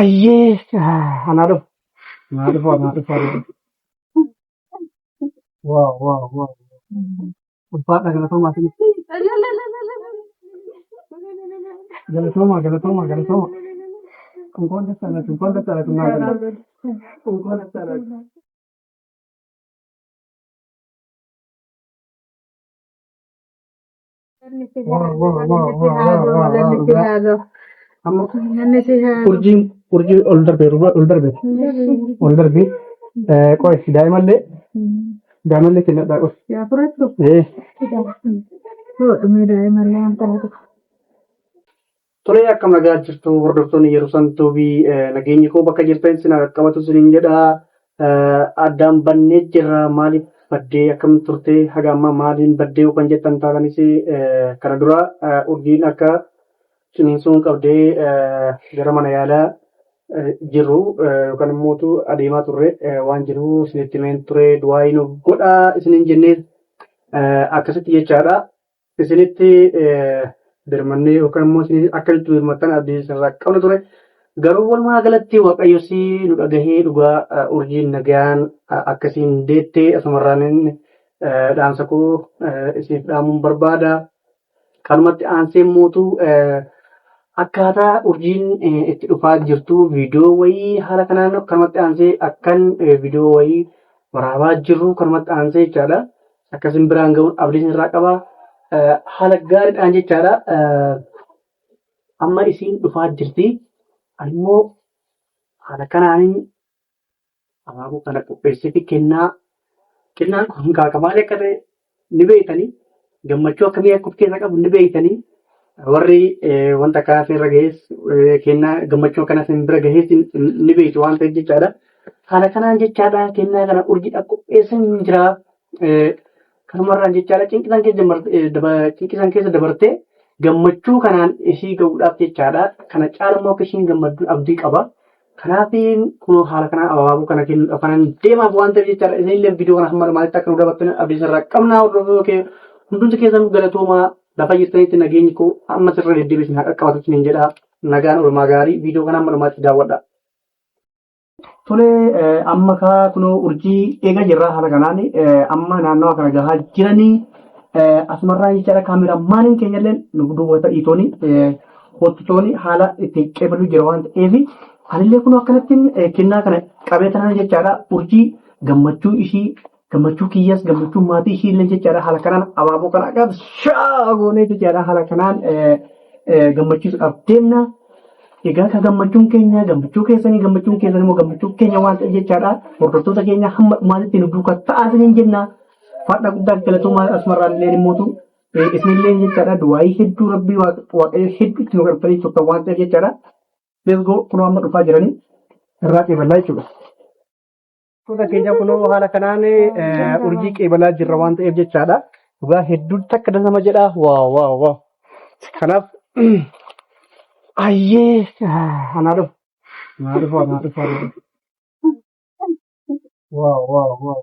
Ayyee anaa dhufu. Anaa dhufu anaa dhufu anaa dhufu. Waaw waaw waaw. Ulfaadha galatoomaa isinis. Galatoomaa galatoomaa galatoomaa. እንኳን ደስ አላችሁ እንኳን ደስ አላችሁ እናንተ እንኳን ደስ አላችሁ። Waaw waaw waaw waaw waaw waaw waaw. Amma urjiin urjii ol darbee ol darbee ol darbee qoy daa'imallee daa'imallee kennadhaa qoy. Ee. Tolee akkam nagaa jirtu hordoftoonni Yerusaan Tuubii nageenyi koo bakka jirtan isin haa qaqqabatu isiniin jedha. Addaan bannee jirra maaliif baddee akkam turte haga ammaa maaliin baddee kan jettan taatanis kana dura urjiin akka ciniinsuun qabdee gara mana yaalaa jirru yookaan immoo adeemaa turre waan jiru isinitti himeen ture du'aa nuuf godhaa isiniin jennee akkasitti jechaadha. Isinitti birmannee yookaan immoo isin akka itti birmattan abdii isinirraa qabna ture. Garuu walumaa galatti Waaqayyo si nu dhagahee dhugaa urjiin nagaan akkasiin deettee asumarraan inni dhaamsa koo isiniif dhaamuun barbaada. Kanumatti aansee mootu akkaataa urjiin itti dhufaa jirtu viidiyoo wayii haala kanaan kanumatti aansee akkan viidiyoo wayii waraabaa jirru kanumatti aansee jechaadha. Akkasin biraan ga'uun abdii isinirraa qaba. Haala gaariidhaan jechaadha. Amma isiin dhufaa jirti. Ani immoo haala kanaan abaaboo kana qopheesseefi kennaa kennaan kun kaaka maal akka ta'e ni beektanii gammachuu akkamii akka of keessaa qabu ni beektanii warri wanta akkanaa isin irra gahees kennaa gammachuu akkanaa isin bira gahees ni beektu waan ta'eef jechaadha. Haala kanaan jechaadha kennaa kana urjiidhaaf qopheessan jira. Kanumarraan jechaadha cinqisan keessa cinqisan keessa dabartee gammachuu kanaan ishii ga'uudhaaf jechaadha. Kana caala immoo akka ishiin gammaddu abdii qaba. Kanaaf kunoo haala kanaan abaaboo kana kennuudhaaf kanan deemaaf waan ta'eef jechaadha. Isinillee viidiyoo kana hamma dhumaatti akka nu dabartan abdii isinirraa qabna hordoftoota kee hundumti keessan galatoomaa lafa jirtanitti nageenyi koo amma sirra deddeebiin isin haa qaqqabatu isiniin jedha. Nagaan oolmaa gaarii viidiyoo kana hamma dhumaatti daawwadha. Tole amma kaa kunoo urjii eegaa jirra haala kanaan amma naannawa kana gahaa jiranii asumarraa jechaadha kaameraamaaniin keenyallee nu duuba ta'iitooni hojjetooni haala itti qeebaluu jira waan ta'eef anillee kunoo akkanattiin kennaa kana qabee tanaan jechaadha urjii gammachuu ishii gammachuu kiyyas gammachuu maatii ishii illee jechaadha haala kanaan abaaboo kana akka shaa goonee jechaadha haala kanaan gammachiisuudhaaf deemna. Egaa ka gammachuun keenya gammachuu keessanii gammachuun keessan immoo gammachuu keenya waan ta'eef jechaadha hordoftoota keenya hamma dhumaatitti nu duukaa ta'aa isiniin jenna. Fadha guddaa galatoomaa asumarraan illee immootu isinillee jechaadha du'aayii hedduu rabbii waaqayyo hedduu itti nu gargaaranii turtan waan ta'eef jechaadha. Let's go kunoo amma dhufaa jiranii irraa qeeballaa jechuudha. Hordoftoota keenya kunoo haala kanaan urjii qeebalaa jirra waan ta'eef jechaadha. Dhugaa hedduu takka nama jedha. Waaw waaw waaw. Kanaaf ayyee anaa dhufu. Anaa dhufu anaa dhufu anaa dhufu. Waaw waaw waaw.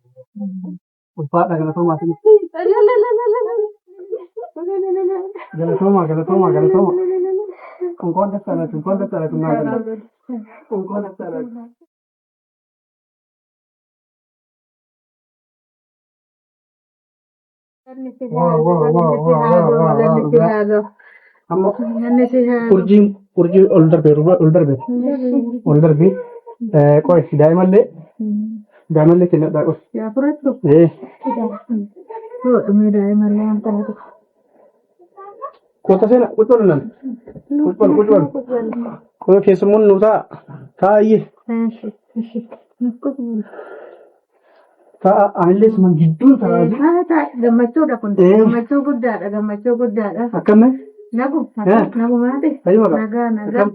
Ulfaadha galatoomaa isinis. Galatoomaa galatoomaa galatoomaa. እንኳን ደስ አላችሁ እንኳን ደስ አላችሁ እናንተ እንኳን ደስ አላችሁ። Waaw waaw waaw waaw waaw waaw waaw. Amma urjiin urjii ol darbee ol darbee ol darbee qoy daa'imallee daa'imallee kennadhaa qoy. Ee. Kota seena ቁጭ በሉ እናንተ ቁጭ በሉ ቁጭ በሉ ቆይ keessummoon nu ta'a taa'ayyee ta'a anillee suma gidduun taa'aa Gammachuudha kun. Gammachuu guddaadha. Gammachuu guddaadha. Akkam Nagu. Nagumaati. Fayyuma qaba. Nagaa nagaa.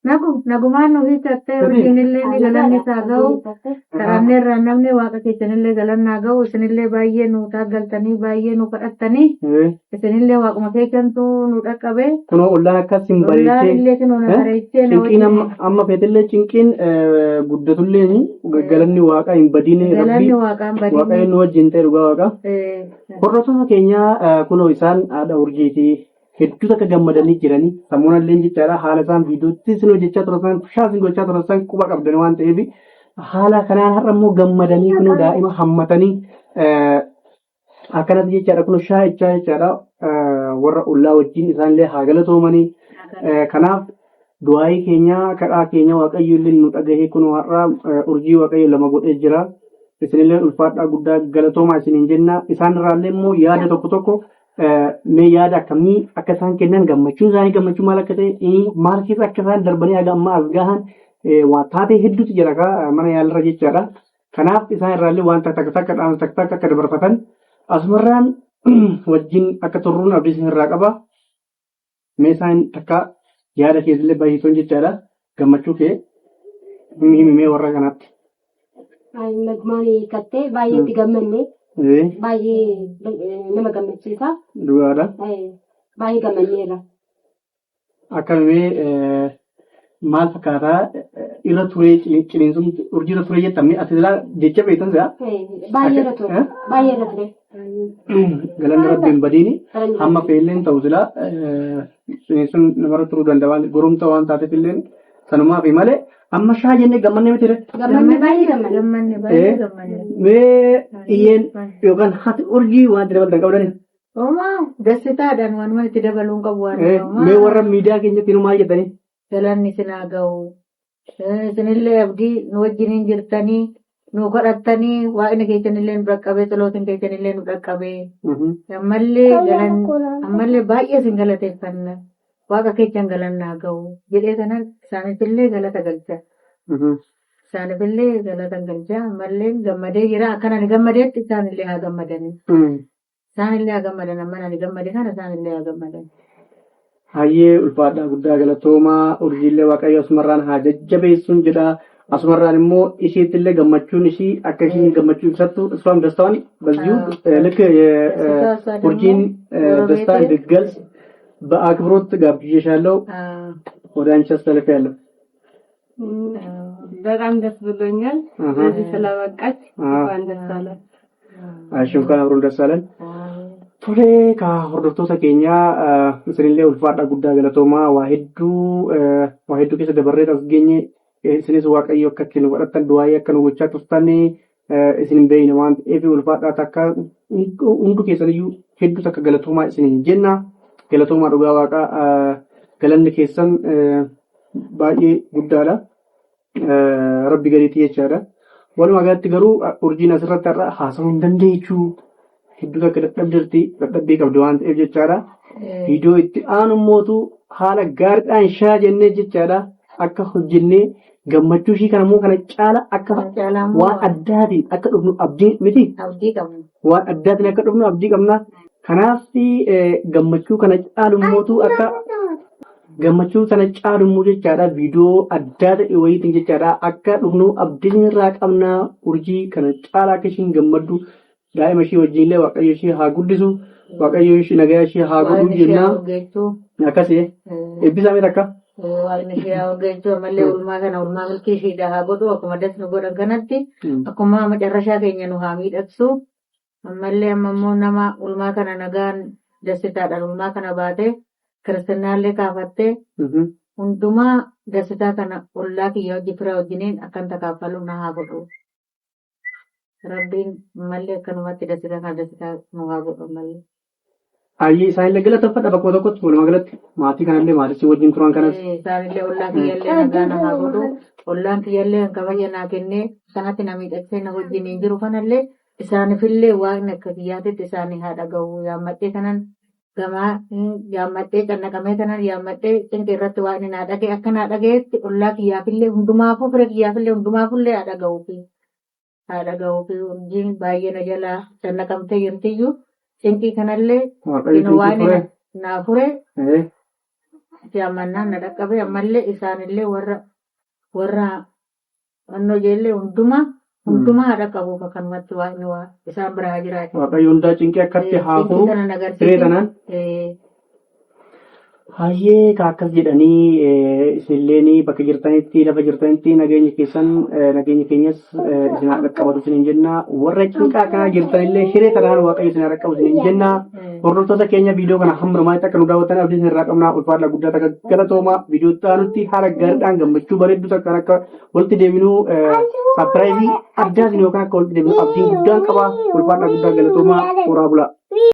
Nagu nagumaan nu hiikattee urjiinillee ni galanni isaa ga'u. Kadhanneerraa namni waaqa keessanillee galannaa ga'u. Isinillee baay'ee nu taaggaltanii baay'ee nu kadhattanii. Isinillee waaquma keessantu nu dhaqqabe. Kunoo ollaan akkas hin Ollaan bareechee illee kunoo na bareechee na cinqiin wajjin. amma amma feetillee cinqiin guddatullee galanni waaqaa hin badiin rabbii Galanni waaqaan waaqayyo badinii. nu wajjin ta'e dhugaa waaqaa. Hordoftoota keenya kunoo isaan haadha urjiitii Hedduu takka gammadanii jiranii sammuun illee jechaadha haala isaan viidiyootti isin hojjechaa turan san shaa isin gochaa turan san quba qabdan waan ta'eef haala kanaan har'a immoo gammadanii kunoo daa'ima hammatanii akkanatti jechaadha kunoo shaayichaa jechaadha warra ollaa wajjin isaanillee haa galatoomanii kanaaf du'aayii keenya kadhaa keenya waaqayyo illee nu dhagahee kunoo har'a urjii waaqayyo lama godhee jira isinillee ulfaadhaa guddaa galatoomaa isiniin jenna isaan irraallee immoo yaada tokko tokko mee yaada akkamii akka isaan kennan gammachuun isaanii gammachuu maal akka ta'e maal keessa akka isaan darbanii haga ammaa as gahan waa taatee hedduutu jira kaa mana yaalarra jechaadha. Kanaaf isaan irraallee waan takka takka dhaamsa takka takka akka dabarfatan asumarraan wajjin akka turruun abdii isin irraa qaba. Mee isaan takka yaada keessillee baay'isuun jechaadha. Gammachuu kee himi mee warra kanaatti. Nagumaan hiikattee baay'ee itti gammanne baay'ee nama gammachiisa. Dhugaadha. Baay'ee gammanneerra. Akkamii maal fakkaataa irra turee ciniinsuun urjii irra turee jettamee ati silaa jecha beektan si'a. Baay'ee irra ture. Baay'ee irra ture. Galanni rabbi hin badiini. Hamma feelleen ta'u silaa ciniinsuun namarra turuu danda'a waan goromta waan taateef illee sanumaa fi malee amma shaa jennee gammannee miti ree. Gammanne baay'ee gammanne. Gammanne baay'ee gammanne. Mee iyyeen yookaan haati urjii waan dabaltan qabdanii. Homaa dassitaadhaan waanuma itti dabaluun qabu waan homaa. Mee warra miidiyaa keenyatti nu maal jettanii? Galanni isin haa ga'u. Isinillee abdii nu wajjiniin jirtanii nu kadhattanii waaqni keessanillee nu dhaqqabee tolootiin keessanillee nu dhaqqabee. Ammallee galan ammallee baay'ee isin galateeffanna. Waaqa keessan galanni haa ga'u jedhee kanan isaaniifillee galata galcha. Isaaniifillee galata galcha ammallee gammadee jira akkan ani gammadeetti isaanillee haa gammadanii. Isaanillee haa gammadan amma ani gammade kana isaanillee haa gammadan. Hayyee ulfaadhaa guddaa galatoomaa urjiillee waaqayyo asumarraan haa jajjabeessuun jedha. Asumarraan immoo isheettillee gammachuun ishii akka ishiin gammachuu ibsattu እሷም ደስታዋን በዚሁ ልክ ኡርጂን ደስታ እንድትገልጽ በአክብሮት ጋብዤሻለሁ። ወደ አንቺ አስተላልፌያለሁ። በጣም ደስ ብሎኛል። ለዚህ ስለበቃች እንኳን ደስ አለን። እሺ እንኳን አብሮን ደስ አለን። Tolee, ka hordoftoota keenyaa isinillee ulfaadha guddaa galatoomaa waa hedduu waa hedduu keessa dabarree as geenye isinis waaqayyo akka ittiin nu godhattan du'aayii akka nu gochaa turtan isin hin beekne waan ta'eef ulfaadhaa takka hundu keessaniyyuu hedduu takka galatoomaa isiniin jenna. Galatoomaa dhugaa waaqaa galanni keessan baay'ee guddaadha. Rabbi gadiitti jechaadha. Walumaa galatti garuu urjiin asirratti har'a haasa'uu hin dandeechu. Hedduu takka dadhabdirti dadhabbii qabdi waan ta'eef jechaadha. Viidiyoo itti aanu mootu haala gaariidhaan shaa jennee jechaadha. Akka hojjennee gammachuu ishii kana immoo kana caala akka waan addaatiin akka dhufnu abdii miti. Abdii qabna. Waan addaatiin akka dhufnu abdii qabna. Kanaaf gammachuu kana caalu mootu akka gammachuu sana caalu immoo jechaadha viidiyoo addaa ta'e wayiitiin jechaadha akka dhufnu abdiin irraa qabna urjii kana caala akka ishiin gammaddu daa'ima ishii wajjin illee waaqayyo ishii haa guddisu waaqayyo ishii nagaa ishii haa godhu Waaqni ishee jenna haa urgeessu. akkasii eebbisaa mee takka. Waaqni ishee haa urgeessu ammallee ulmaa kana ulmaa milkii ishiidha haa godhu akkuma das nu godhan kanatti akkuma macarrashaa keenya nu haa miidhagsu. Ammallee amma immoo nama ulmaa kana nagaan dassitaadhaan ulmaa kana baatee kiristinnaallee kaafattee hundumaa dassitaa kana ollaa kiyya hojii fira wajjiniin akkan takaafalu na haa godhu. Rabbiin ammallee akkanumatti dassitaa kana dassitaa nu haa godhu ammallee. Hayyee isaanillee galateeffadha bakkuma tokkotti walumaa galatti maatii kanallee maatii si wajjin turan kanas. Isaanillee ollaa kiyyallee nagaa na haa godhu. Ollaan kiyyallee kan kabaja naa kennee kanatti na miidhagsee na wajjiniin jiru kanallee isaanifillee waaqni akka kiyyaatitti isaanii haa dhaga'u. Yaammadhee kanan gamaa yaammadhee cannaqamee kanan yaammadhee cinqii irratti waaqni naa dhaga'e akka naa dhaga'etti ollaa kiyyaafillee hundumaafuu fira kiyyaafillee hundumaafullee haa dhaga'uufi. Haa dhaga'uufi urjiin baay'ee na jalaa cannaqamtee jirtiyyuu cinqii kanallee Waaqayyo waaqni fure. naa fure itti amannaan na dhaqqabe ammallee isaanillee warra warra onnoo jeellee hundumaa hundumaa haa dhaqqabuuf akkanumatti waaqni waa isaan bira haa jiraatu. Waaqayyo hundaa cinqii akkatti haa Cinqii furu kana na siree agarsiise. tanaan. Hayyee ka akkas jedhanii isinilleen bakka jirtanitti lafa jirtanitti nageenya keessan nageenya keenyas isin haa dhaqqabatu isiniin jenna. Warra cinqaa kanaa jirtanillee hiree tanaan Waaqayyo isin haa dhaqqabu isiniin jenna. Hordoftoota keenya viidiyoo kana hamma dhumaatti akka nu daawwattan abdii isin irraa qabna. Ulfaadha guddaa takka galatooma. Viidiyoo itti aanutti haala gaariidhaan gammachuu bareedduu takkaan akka walitti deebinu sapiraayizii addaatiin yookaan akka walitti deebinu abdiin guddaan qaba. Ulfaadha guddaa galatooma. Horaa bulaa.